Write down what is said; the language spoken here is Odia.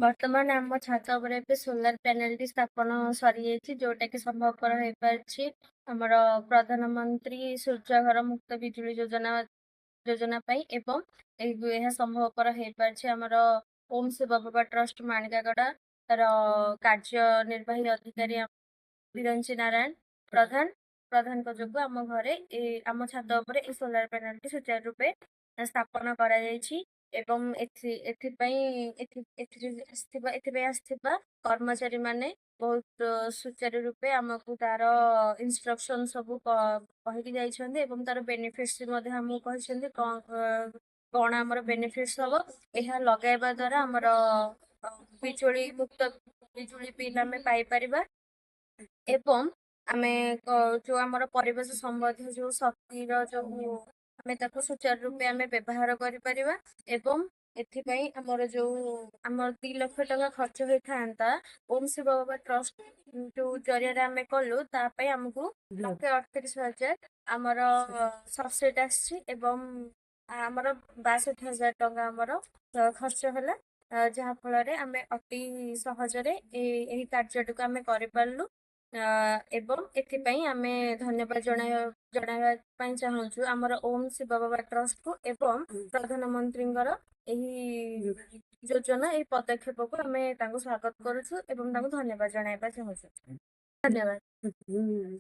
ବର୍ତ୍ତମାନ ଆମ ଛାତ ଉପରେ ଏବେ ସୋଲାର ପ୍ୟାନେଲଟି ସ୍ଥାପନ ସରିଯାଇଛି, ଯୋଉଟାକି ସମ୍ଭବପର ହେଇପାରିଛି ଆମର ପ୍ରଧାନମନ୍ତ୍ରୀ ସୂର୍ଯ୍ୟଘର ମୁକ୍ତ ବିଜୁଳି ଯୋଜନା ଯୋଜନା ପାଇଁ। ଏବଂ ଏହା ସମ୍ଭବପର ହେଇପାରିଛି ଆମର ଓମ୍ ଶିବ ବାବା ଟ୍ରଷ୍ଟ ମାଣିକାଗଡ଼ାର କାର୍ଯ୍ୟନିର୍ବାହୀ ଅଧିକାରୀ ବିରଞ୍ଚି ନାରାୟଣ ପ୍ରଧାନଙ୍କ ଯୋଗୁଁ ଆମ ଘରେ ଆମ ଛାତ ଉପରେ ଏ ସୋଲାର ପ୍ୟାନେଲଟି ସୁଚାରୁ ରୂପେ ସ୍ଥାପନ କରାଯାଇଛି। ଏବଂ ଏଥିପାଇଁ ଏଥିପାଇଁ ଆସିଥିବା କର୍ମଚାରୀମାନେ ବହୁତ ସୁଚାରୁ ରୂପେ ଆମକୁ ତାର ଇନଷ୍ଟ୍ରକ୍ସନ ସବୁ କହିକି ଯାଇଛନ୍ତି ଏବଂ ତାର ବେନିଫିଟ୍ସ ମଧ୍ୟ ଆମକୁ କହିଛନ୍ତି, କଣ ଆମର ବେନିଫିଟ୍ସ ହବ। ଏହା ଲଗାଇବା ଦ୍ୱାରା ଆମର ବିଜୁଳି ମୁକ୍ତ ବିଜୁଳି ବିଲ୍ ଆମେ ପାଇପାରିବା ଏବଂ ଆମେ ଯୋଉ ଆମର ପରିବେଶ ସମ୍ବନ୍ଧୀୟ ଯୋଉ ଶକ୍ତିର ଯୋଉ ଆମେ ତାକୁ ସୁଚାରୁ ରୂପେ ଆମେ ବ୍ୟବହାର କରିପାରିବା। ଏବଂ ଏଥିପାଇଁ ଆମର ଯୋଉ ଆମର 2 ଲକ୍ଷ ଟଙ୍କା ଖର୍ଚ୍ଚ ହେଇଥାନ୍ତା, ଓମ୍ ଶିବ ବାବା ଟ୍ରଷ୍ଟ ଯୋଉ ଜରିଆରେ ଆମେ କଲୁ, ତା ପାଇଁ ଆମକୁ 1,38,000 ଆମର ସବସିଡି ଆସିଛି ଏବଂ ଆମର 62,000 ଟଙ୍କା ଆମର ଖର୍ଚ୍ଚ ହେଲା, ଯାହା ଫଳରେ ଆମେ ଅତି ସହଜରେ ଏହି କାର୍ଯ୍ୟଟିକୁ ଆମେ କରିପାରିଲୁ। ଏବଂ ଏଥିପାଇଁ ଆମେ ଧନ୍ୟବାଦ ଜଣାଇବା ପାଇଁ ଚାହୁଁଛୁ ଆମର ଓମ୍ ଶିବ ବାବା ଟ୍ରଷ୍ଟକୁ ଏବଂ ପ୍ରଧାନମନ୍ତ୍ରୀଙ୍କର ଏହି ଯୋଜନା, ଏହି ପଦକ୍ଷେପକୁ ଆମେ ତାଙ୍କୁ ସ୍ୱାଗତ କରୁଛୁ ଏବଂ ତାଙ୍କୁ ଧନ୍ୟବାଦ ଜଣାଇବା ଚାହୁଁଛୁ। ଧନ୍ୟବାଦ।